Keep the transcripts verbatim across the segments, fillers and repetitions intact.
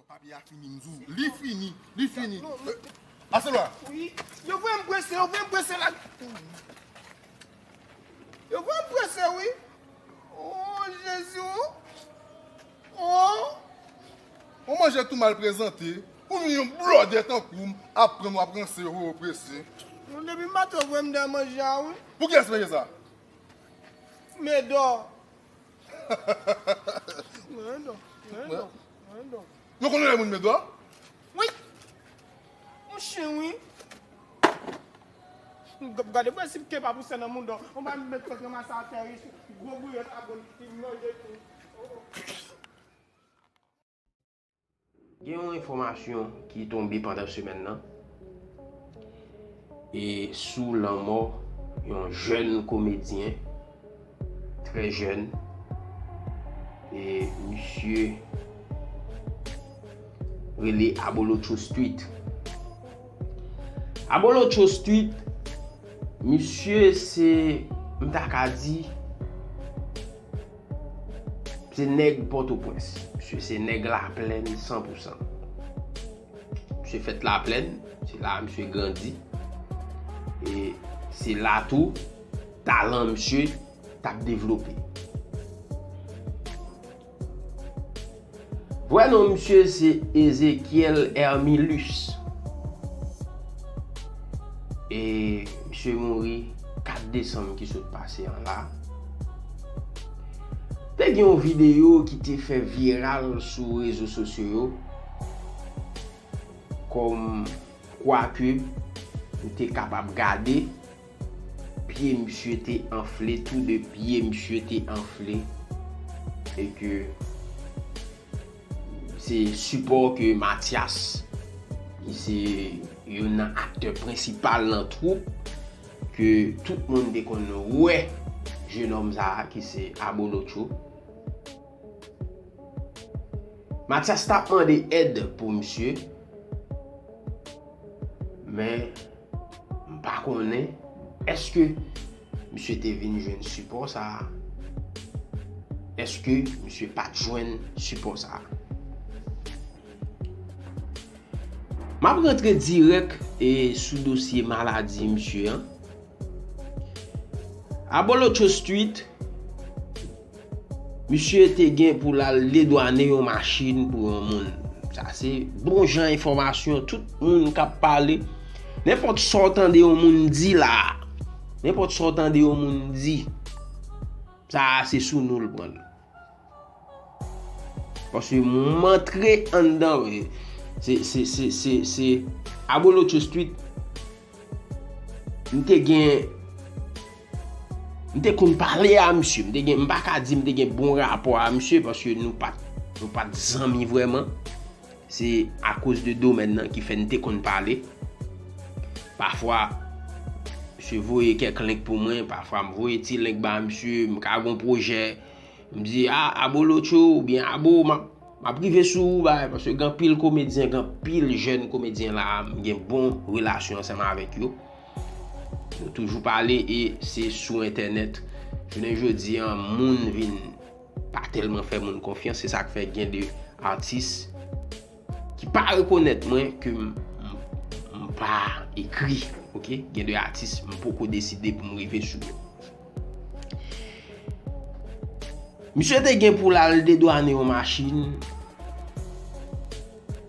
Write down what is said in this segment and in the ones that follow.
Papye a fini, m di w. Li fini, li fini. Aselwa. Wi. Yo voye m prese, yo voye m prese la. Yo voye m prese, wi. Oh, Jezi, oh. Oh. Ou manje tou mal prezante. Ou vin yon blòdè tankou m, ap pran, w ap ranse, yo voye w prese. Non, depi maten, yo voye m nan manje a, wi. Pou kiyès manje sa? Medò. Medò, medò, medò. Yo konn lè moun medò? Wi. Yon chen, wi. Gade prensip ke pa pouse nan mouda. On pa met kòt ranmase atè, wi. Gwo bouyèt a bon, li manje tou. Gen yon enfòmasyon ki tonbe pandan semèn nan, e sou lanmò yon jèn komedyen, trè jèn, e misye rele Abolotcho Street. Abolotcho Street, misye se, m ta ka di, se nèg Pòtoprens. Misye se nèg Laplèn san pou san. Misye fèt Laplèn, se la misye grandi. E se la tou, talan misye t ap devlope. Vrè non misye se Ezekiel Hermilus. E misye mouri kat desanm ki sot pase an la. Te gen yon videyo ki te fè viral sou rezo sosyo yo, kòm kwa ke ou te kapab gade, pye misye te anfle, tou de pye misye te anfle, e ke se sipò ke Mathias, ki se youn nan aktè prensipal nan twoup, ke tout moun te konn wè jenòm sa a, ki se Abolotcho. Mathias t ap mande èd pou misye, men m pa konnen èske misye te vin jwenn sipò sa a, èske misye pa t jwenn sipò sa a. M ap rantre dirèk e sou dosye maladi misye an. Abolotcho Street, misye te gen pou l al dedwane yon machin pou yon moun. Sa se bon jan enfòmasyon, tout moun k ap pale. Nenpòt sa w tande yon moun di la, nenpòt sa w tande yon moun di, sa a se sou nou l pran l. Paske m antre anndan, se, se, se, se, se Abolotcho Street, m te gen, m te konn pale a misye, m te gen, m pa ka di m te gen bon rapò a misye, paske nou pa t, nou pa t zanmi vrèman. Se akoz de domèn nan ki fè n te konn pale. Pafwa, misye voye kèk link pou mwen, pafwa m voye ti link ba misye, m ka gon pwojè, m di, "A, Abolotcho, oubyen Abo, m ap, m ap rive sou ou, bay," paske gen anpil komedyen, gen anpil jèn komedyen la a, m gen bon relasyon ansanm avèk yo. Nou toujou pale e se sou entènèt. Jounen jodi a, moun vin pa tèlman fè moun konfyans, se sa k fè gen de atis ki pa rekonèt mwen ke m, m, m pa ekri, oke? Gen de atis, m poko deside pou m rive sou yo. Misye te gen pou l al dedwane yon machin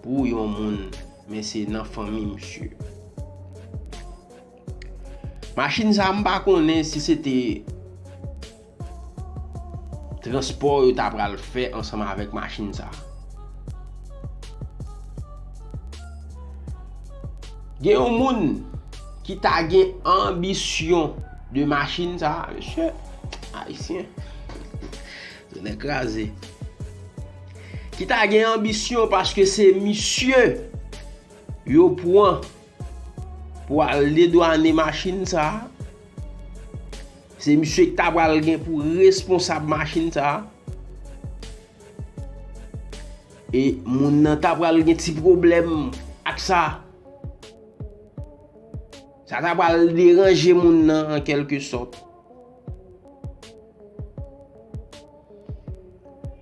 pou yon moun, men se nan fanmi misye. Machin sa, m pa konnen si se te transpò yo ta pral fè ansanm avèk machin sa. Gen yon moun ki ta gen anbisyon de machin sa, mesye, ayisyen, tonnè kraze. Ki ta gen anbisyon paske se misye yo pran pou al dedwane machin sa. Se misye ki ta pral gen pou responsab machin sa. E moun nan ta pral gen ti pwoblèm ak sa. Sa ta pral deranje moun nan an kèlke sòt.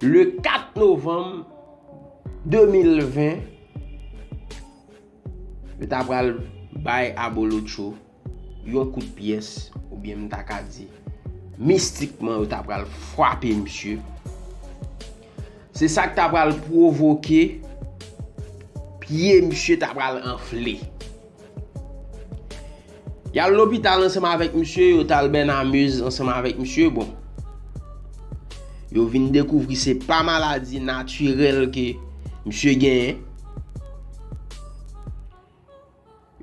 Le kat novanm de mil ven, yo ta pral bay Abolotcho yon kout pyès, oubyen m ta ka di mistikman, yo ta pral frape misye. Se sa k ta pral pwovoke pye misye ta pral anfle. Y al lopital ansanm avèk misye, yo t al Bènamez ansanm avèk misye. Bon, yo vin dekouvri se pa maladi natirèl ke misye genyen.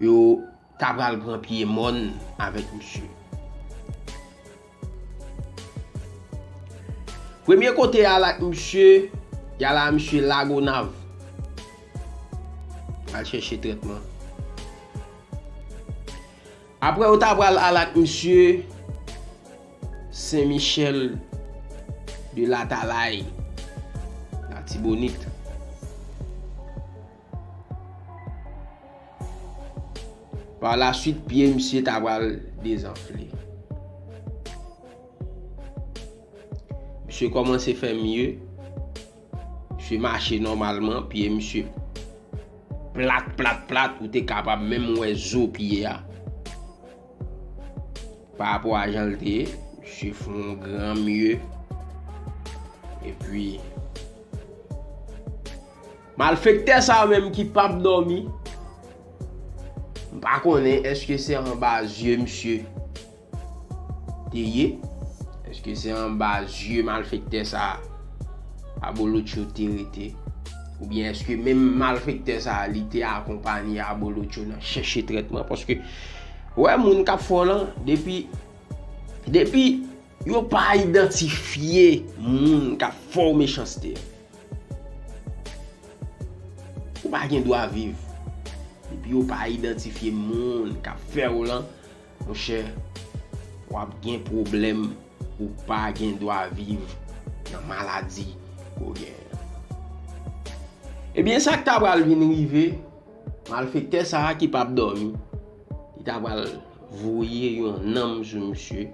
Yo ta pral pran pye mòn avèk misye. Premye kote y al ak misye, y al a misye Lagonav. Al chèche trètman. Apre, yo ta pral al ak misye Sen Michèl de Latalay, Latibonit. Par la suite, pye misye ta pral dezanfle. Misye kòmanse fè mye. Misye mache nòmalman, pye misye plat, plat, plat, ou te kapab menm wè zo pye a. Pa rapò a jan l te ye, misye fè yon gran mye. Epi, malfektè sa a menm ki p ap dòmi, m pa konnen èske se anba zye misye te ye, èske se anba zye malfektè sa a Abolotcho te rete, oubyen èske menm malfektè sa a li te akonpanye Abolotcho nan chèche trètman, paske, wè, moun k ap fè w lan, depi, depi yo pa idantifye moun k ap fè w mechanste, ou pa gen dwa viv. Depi yo pa idantifye moun k ap fè w lan, monchè, w ap gen pwoblèm, ou pa gen dwa viv nan maladi ke w genyen an. Ebyen, sa k ta pral vin rive, malfektè sa a ki p ap dòmi, li ta pral voye yon nanm sou misye,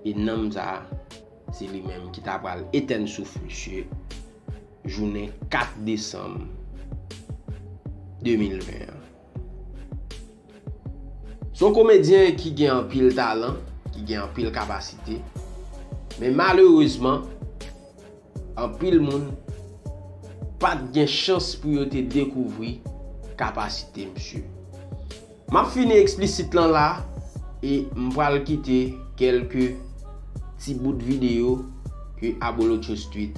e nanm sa a, se li menm ki ta pral etèn souf misye jounen kat desanm de mil ven an. Se yon komedyen ki gen anpil talan, ki gen anpil kapasite, men malerezman, anpil moun pa t gen chans pou yo te dekouvri kapasite misye. M ap fini eksplisit lan la e m pral kite kèlke ti bout videyo ke Abolotcho Street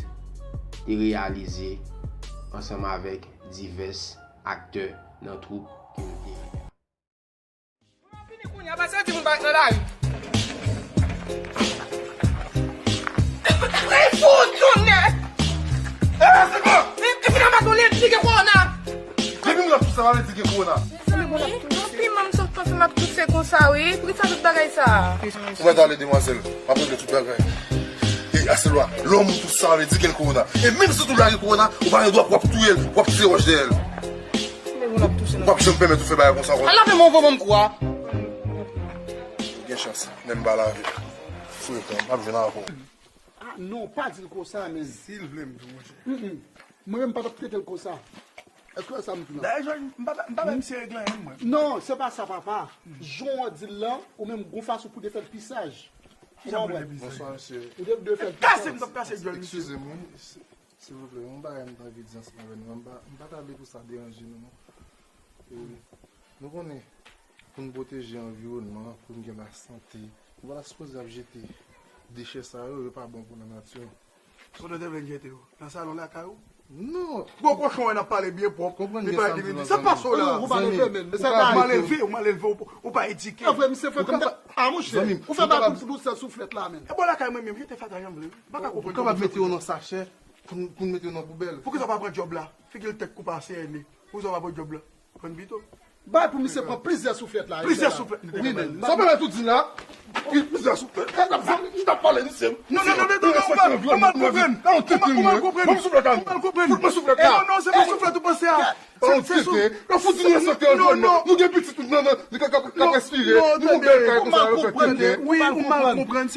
te reyalize ansanm avèk divès aktè nan twoup ke l te ye a. Fini kounye a, pase yo di moun pa ret nan lari. Li fout tounen! E, se bon! E, e, finalman, tou li, li gen kowona! Depi m la tousa, pa vle di gen kowona. Mezanmi, yon piman m sot panse m ap touse konsa, wi. Poukisa tout bagay sa a? Ou mèt ale, demwazèl. M ap regle tout bagay. E, Aselwa, lè yon moun touse, sa vle di gen kowona. E menm si tou la gen kowona, ou pa gen dwa pou w ap touye l, pou w ap tire wòch dèyè l. Ou p ap janm pèmèt ou fè bagay konsa ankò. Al lave men w, voye ban m kou a. Gen chans, men m pa lave. Frekan, m ap jwenn avè w. Ah, non, pa di l konsa, men. Si l vle m tou, monchè. Mm, mm. Mwen menm, m pa t ap trete l konsa. Èske w wè sa m di la? Dayè, Jòn, m pa, m pa menm si regle anyen, mwen. Non, se pa sa, papa. Jan w di l lan, ou menm, gon fason pou de fè l pi saj. Ou konprann? Bonswa, mesye. Ou de, de fè l pi saj. Kase m, t ap kase djòl, mesye. Eskize m, wi. Silvouplè, yon bagay m t anvi di ansanm avè nou an, m pa, m pa ta vle pou sa deranje nou, non. E, nou konnen, pou n pwoteje anviwònman an, pou n gen lasante, nou pa ta sipoze ap jete dechè sa yo, yo pa bon pou lanati. Kote w te vle n jete yo? Nan salon lakay ou? Non! Gwo kochon wè n ap pale byen pwòp, li pa di li di. Sa pase w la? Ou pa leve menm, ou pa leve, ou pa edike. Anfè, misye fè kòm ta, a monchè, ou fè bagay pou, pou sèl souflèt la menm. E bò lakay mwen menm, jete fatra jan m vle. M pa ka konprann. Ou kapab mete yo nan sachè. Pou n, pou n mete yo nan poubèl. Poukisa w pa pran djòb la? Figi l tèt koupe a C N E. Poukisa w pa pran djòb la? Pran pito. Bay pou misye pran plizyè souflèt la. Plizyè souflèt. Wi, men. Sa w pèmèt ou di la? Wi, plizyè souflèt. N ap pale, misye. Non, non, non, non, non, ou mal, ou mal konprann. Ou mal konprann. Ou mal konprann. Fout mwen souflèt la. Non, non, se pa souflèt ou panse a. Se, se sou... Yo fout nou nan sante anviwònman. Nou gen pitit nou nan, nan, nou ka, ka, ka respire. Nou gon bèl kay konsa, yo fè tenten. Wi, ou mal konprann.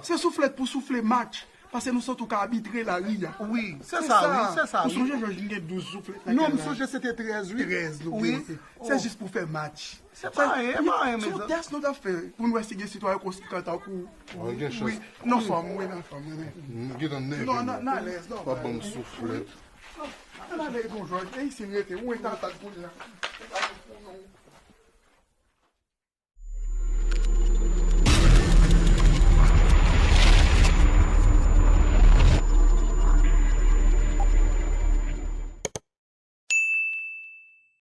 Se souflèt pou soufle match. Paske nou santi w ka abitre lari a. Wi, se sa, wi, se sa. Ou sonje Jòj li gen douz souflèt nan Non, m kay la? sonje se te trèz, wi. Trèz nou Wi. gen. Se jis pou fè match. Se pa anyen, e pa anyen, Se yon mezanmi. Tès nou t ap fè pou n wè si gen sitwayen konsekan tankou Ou gen chans. Non, fanm, wi, nan fanm, wi. M gen tan nève. Non, nan alèz, non. Pa ban m souflèt. Nan alèz, bon, Jòj, e isi n rete, ou e tata kounye a.